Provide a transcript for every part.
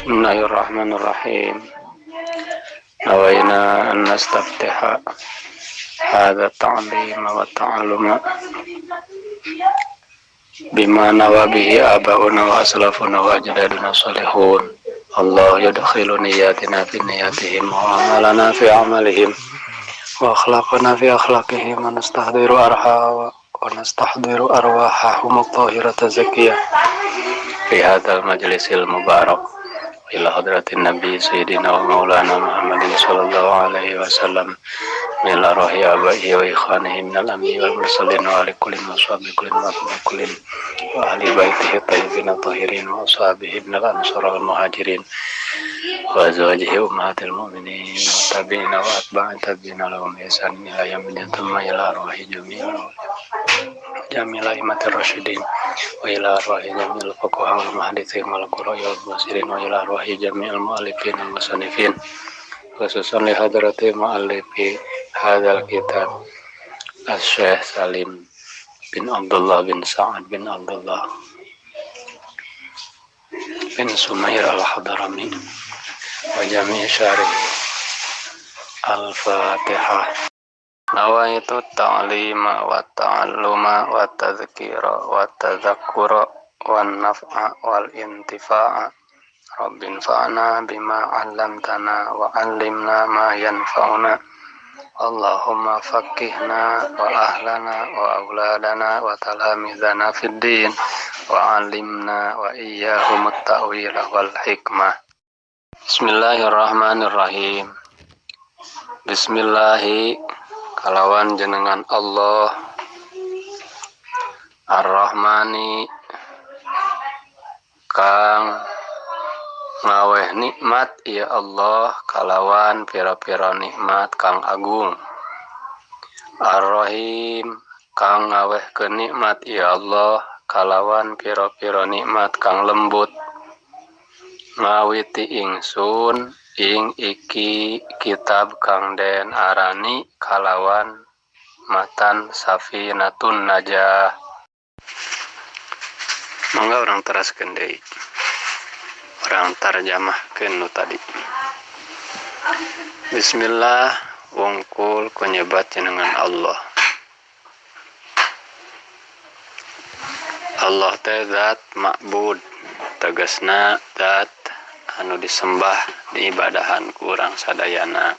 Bismillahirrahmanirrahim. Nawaina an nastaftiha hadha ta'lima wa ta'alluma bima nawa bihi abauna wa aslafuna wa ajdaduna salihun. Allah yudkhilu niyatina fi niyatihim wa amalana fi amalihim wa akhlaqana fi akhlaqihim wa nastahdiru arha wa nastahdiru arwahahum at-tahirata zakiyah fi hadzal majlisil mubarak ila hadratin nabi sayyidina wa maulana Muhammadin sallallahu alaihi wasallam min arwahi abaihi wa ikhwanihi min al-anbiya wal mursalin wa ali kullin wa ashabi kullin wa atba'i kullin wa ahli baitihi tayyibin tahirin wa ashabihi min al-ansar wal muhajirin wa azwajihi ummahatil mu'minin wa tabi'ina wa atba'i tabi'ina lahum bi ihsanin ila yaumil thumma ila arwahi jami'il jami'il a'immatir rasyidin wa ila arwahi jami'il fuqaha wal muhaddithin wal qurra'i wal mufassirin wa ila arwahi jami'il mu'allifin wal musannifin khususan li hadrati mu'allifi hadzal kitab Asy-Syaikh Salim bin Abdullah bin Sa'ad bin Abdullah bin Sumair al-Hadrami wa jami'i syarihi. Al-Fatihah. Nawaitu ta'lima wa ta'alluma wa tadhkira wa tadhakkura wan naf'a wal intifa'a. Rabbin fa'na bima 'allamtana wa 'allimna ma yanfa'una. Allahumma faqqihna wa ahlana wa auladana wa talamizana fid din wa 'allimna wa iyyahum at-ta'wila wal hikmah. Bismillahirrahmanirrahim. Bismillahi kalawan jenengan Allah Ar-Rahmani kang ngaweh nikmat ya Allah kalawan pira-pira nikmat kang agung. Ar-Rahim kang ngaweh kenikmat ya Allah kalawan pira-pira nikmat kang lembut. Ngawiti ingsun ing iki kitab kang den arani kalawan matan Safinatun Najah. Mangga urang teraskeun deui. Urang tarjamahkeun nu tadi. Bismillah wungkul kunyebat jenengan Allah. Allah teh zat ma'bud, tegasna zat anu disembah diibadahan ku urang sadayana.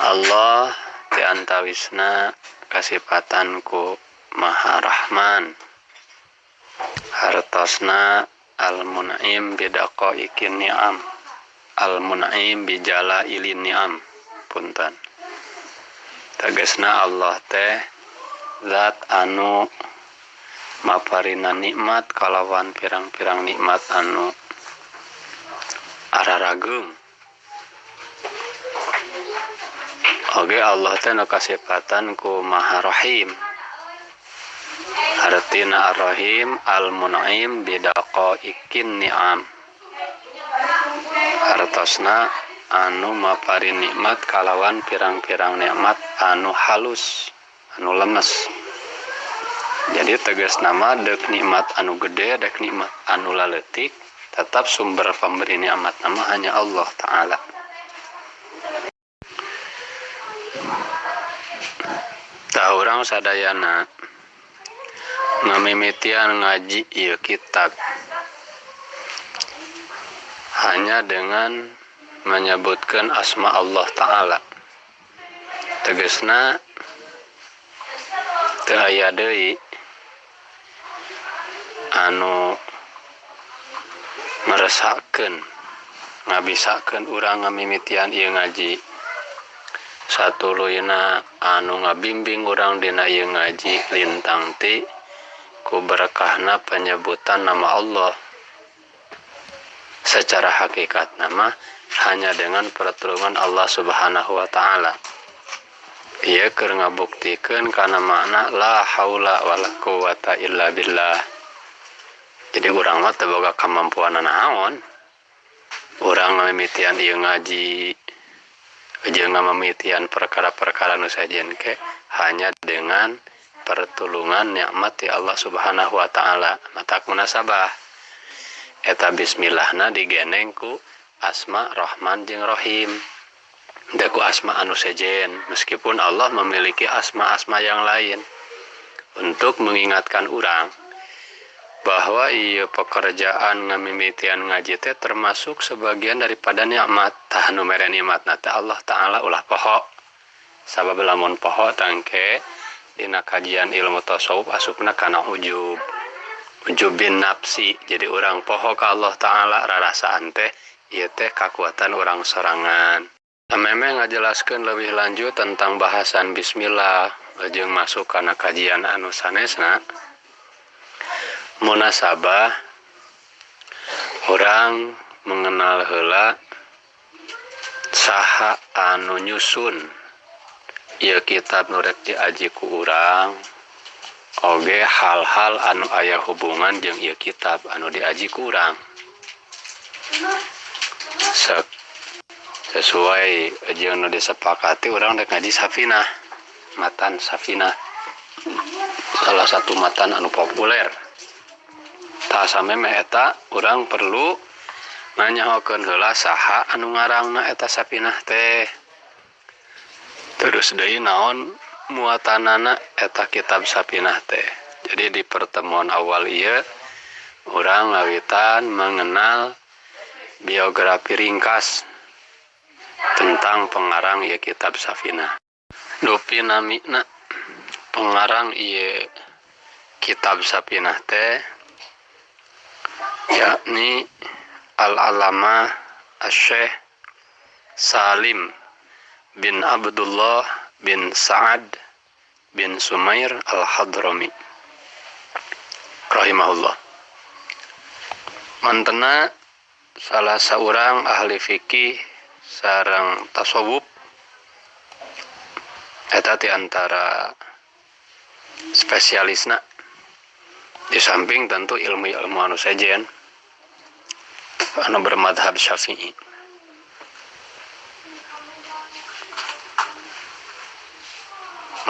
Allah ti antawisna kasipatan ku Maha Rahman. Hartosna Al-Mun'im bidaqaiqin ni'am. Al-Mun'im bijalailin ni'am. Punten. Tegasna Allah teh zat anu maparina nikmat kalawan pirang-pirang nikmat anu ararageung. Oge Allah teh nu kasipatan ku Maha Rahim. Artina Ar-Rahim Al-Mun'im bidaqaiqin ni'am. Hartosna anu mapari nikmat kalawan pirang-pirang nikmat anu halus, anu lemes. Jadi tegas nama dek nikmat anu gede, dek nikmat anu laletik, tetap sumber pemberi nikmat nama hanya Allah Ta'ala. Tah urang sadayana ngamimitian ngaji ieu kitab hanya dengan menyebutkan asma Allah Ta'ala. Tegasna teu aya deui anu ngeresakeun, ngabisakeun urang ngamimitian ieu ngaji. Satuluyna anu ngabimbing urang dina ieu ngaji lintang ti ku berkahna penyebutan nama Allah. Secara hakikat nama hanya dengan pertolongan Allah Subhanahu wa Ta'ala. Ieu keur ngabuktikeun kana makna la haula wala quwata illa billah. Jadi urang mah teu boga kamampuan naon. Urang ngamimitian ieu ngaji jeung ngamimitian perkara-perkara nu sajen ke hanya dengan pertolongan nikmat ti Allah Subhanahu wa Ta'ala. Matak munasabah. Eta bismillahna digeneng ku asma Rahman jeung Rahim. Teu ku asma anu sejen, meskipun Allah memiliki asma-asma yang lain. Untuk mengingatkan urang bahwa ieu pekerjaan ngamimitian ngaji teh termasuk sebagian daripada nikmat. Tah nu mere nikmatna teh Allah Ta'ala, ulah poho. Sabab lamun poho tangke dina kajian ilmu tasawuf asupna kana ujub. Ujub bin nafsi. Jadi urang poho ka Allah Ta'ala, rarasaan teh ieu teh kakuatan urang sorangan. Memang ngajelaskeun lebih lanjut tentang bahasan bismillah jeung masuk kana kajian anu sanesna. Munasabah urang mengenal heula saha anu nyusun ieu kitab nu rek diaji ku urang, oge hal-hal anu aya hubungan jeung ieu kitab anu diaji ku urang. Sesuai jeung nu disepakati, urang rek ngaji Safinah, matan Safinah, salah satu matan anu populer. Tah samemeh eta urang perlu nanyahokeun heula saha anu ngarangna eta Safinah teh. Terus deui naon muatanana eta kitab Safinah teh. Jadi di pertemuan awal ieu urang ngawitan mengenal biografi ringkas tentang pengarang ieu kitab Safinah. Dupi namina pengarang ieu kitab Safinah teh yakni Al-Alamah Asy-Syaikh Salim bin Abdullah bin Sa'ad bin Sumair Al-Hadrami rahimahullah. Mantena salah seorang ahli fikih sareng tasawuf, eta di antara spesialisna, di samping tentu ilmu-ilmu anu sejen anu bermadhab Syafi'i.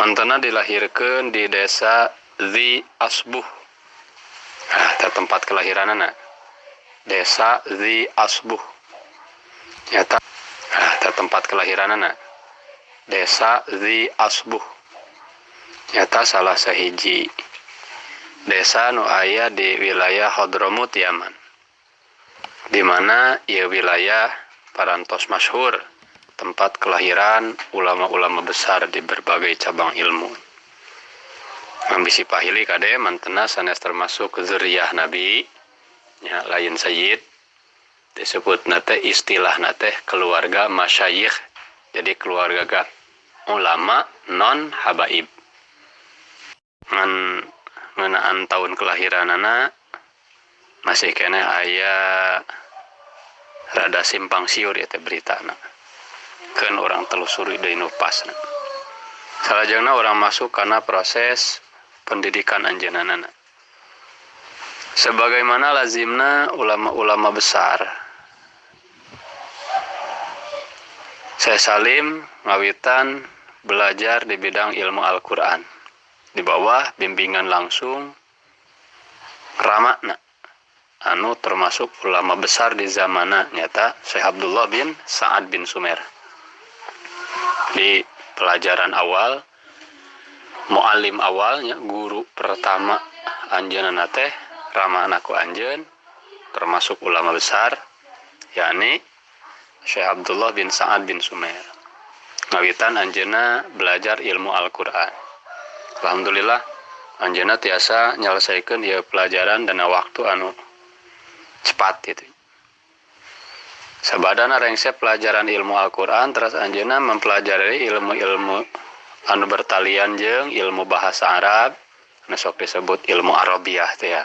Mantena dilahirkeun di desa Zi Asbuh. Nah, eta tempat kelahiranana. Desa Zi Asbuh. Nyata, nah, eta tempat kelahiranana. Desa Zi Asbuh. Nyata salah sahiji desa nu aya di wilayah Hadramut, Yaman. Di mana ieu wilayah parantos masyhur tempat kelahiran ulama-ulama besar di berbagai cabang ilmu. Ambisi pahili kade mantena sanes termasuk zuriyah Nabi, nya lain sayyid, disebut nate istilah nate keluarga masyayikh, jadi keluarga ulama non habaib. Ngan ngeunaan tahun kelahiranana masih keneh aya rada simpang siur ya teh beritana. Keun urang telusuri deui nu pasna. Salajengna urang masuk kana proses pendidikan anjeunna. Sebagaimana lazimna ulama-ulama besar, Syekh Salim ngawitan belajar di bidang ilmu Al-Quran di bawah bimbingan langsung ramakna anu termasuk ulama besar di zamana, nyata Syekh Abdullah bin Sa'ad bin Sumer. Di pelajaran awal, muallim awalnya, guru pertama anjeunna teh ramana ku anjeun termasuk ulama besar, yakni Syekh Abdullah bin Sa'ad bin Sumer. Ngawitan anjeunna belajar ilmu Al-Quran. Alhamdulillah anjeunna tiasa nyelesaikeun ieu pelajaran dina waktu anu cepat gitu. Sabadana rengse pelajaran ilmu Al-Quran, terus anjeunna mempelajari ilmu-ilmu anu bertalian jeung ilmu bahasa Arab, anu sok disebut ilmu Arabiah teh ya.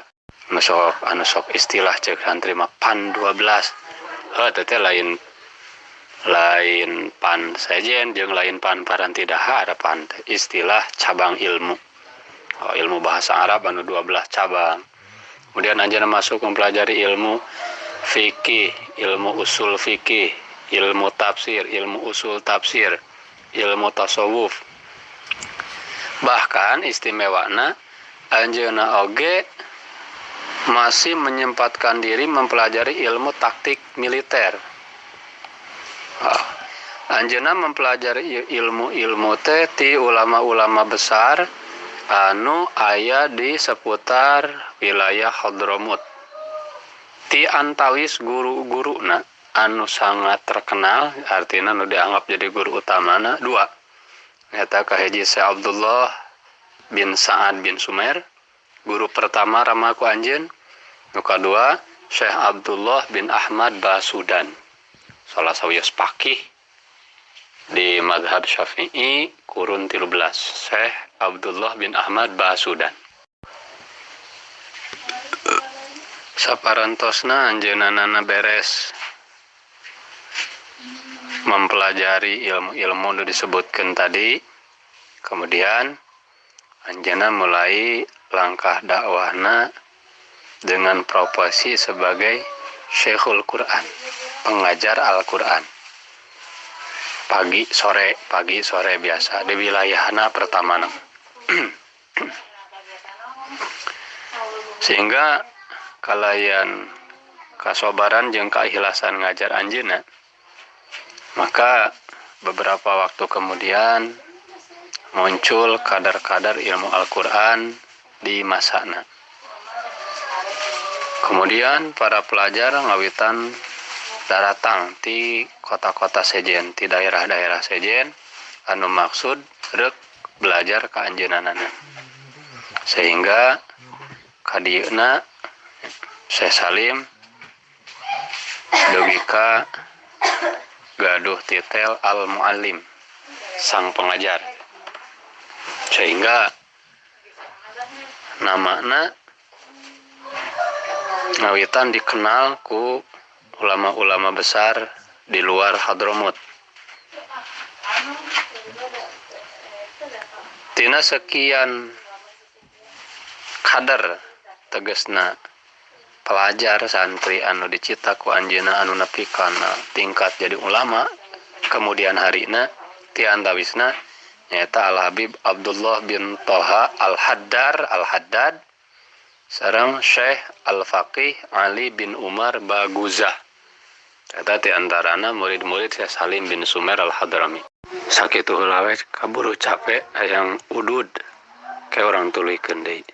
Anu sok istilah cek santri mah PAN 12. Heuh, teh teh lain pan sejen jeung lain pan paranti dahar, pan teh istilah cabang ilmu. Oh, ilmu bahasa Arab anu 12 cabang. Kemudian anjeunna masuk mempelajari ilmu fikih, ilmu usul fikih, ilmu tafsir, ilmu usul tafsir, ilmu tasawuf. Bahkan istimewana anjeunna oge Masih menyempatkan diri mempelajari ilmu taktik militer. Ah. Anjeunna mempelajari ilmu-ilmu teh ti ulama-ulama besar anu aya di seputar wilayah Hadramut. Ti antawis guru-guruna anu sangat terkenal, artinya nu dianggap jadi guru utamana dua. Nyata kahiji Syekh Abdullah bin Sa'ad bin Sumer, guru pertama rama ku anjeun. Nu kadua Syekh Abdullah bin Ahmad Basudan. Salah sawios pakih di madhab Syafi'i kurun 13, Syekh Abdullah bin Ahmad Basudan. Saparantosna anjeunna beres mempelajari ilmu-ilmu nu disebutkan tadi, kemudian anjeunna mulai langkah dakwahna dengan profesi sebagai Syekhul Quran, pengajar Al-Quran. Pagi sore biasa di wilayahna pertama. Sehingga kalayan kasobaran jeung keikhlasan ngajar anjeunna, maka beberapa waktu kemudian muncul kadar-kadar ilmu Al-Quran di masana. Kemudian para pelajar ngawitan daratang di kota-kota sejen, di daerah-daerah sejen anu maksud rek belajar ka anjeunana. Sehingga kadieuna Syekh Salim dugi ka gaduh titel al-muallim, sang pengajar. Sehingga namana ngawitan dikenal ku ulama-ulama besar di luar Hadramut. Tina sekian kader tegesna pelajar santri anu dicita ku anjeunna anu nepi kana tingkat jadi ulama kemudian harina ti antawisna nyaeta Al Habib Abdullah bin Toha Al Haddar Al Haddad sareng Syekh Al Faqih Ali bin Umar Baguzah. Eta ti antarana murid-murid Syekh Salim bin Sumer Al Hadrami. Sakitu heula we, kaburu capek hayang udud ke urang tuluykeun deui.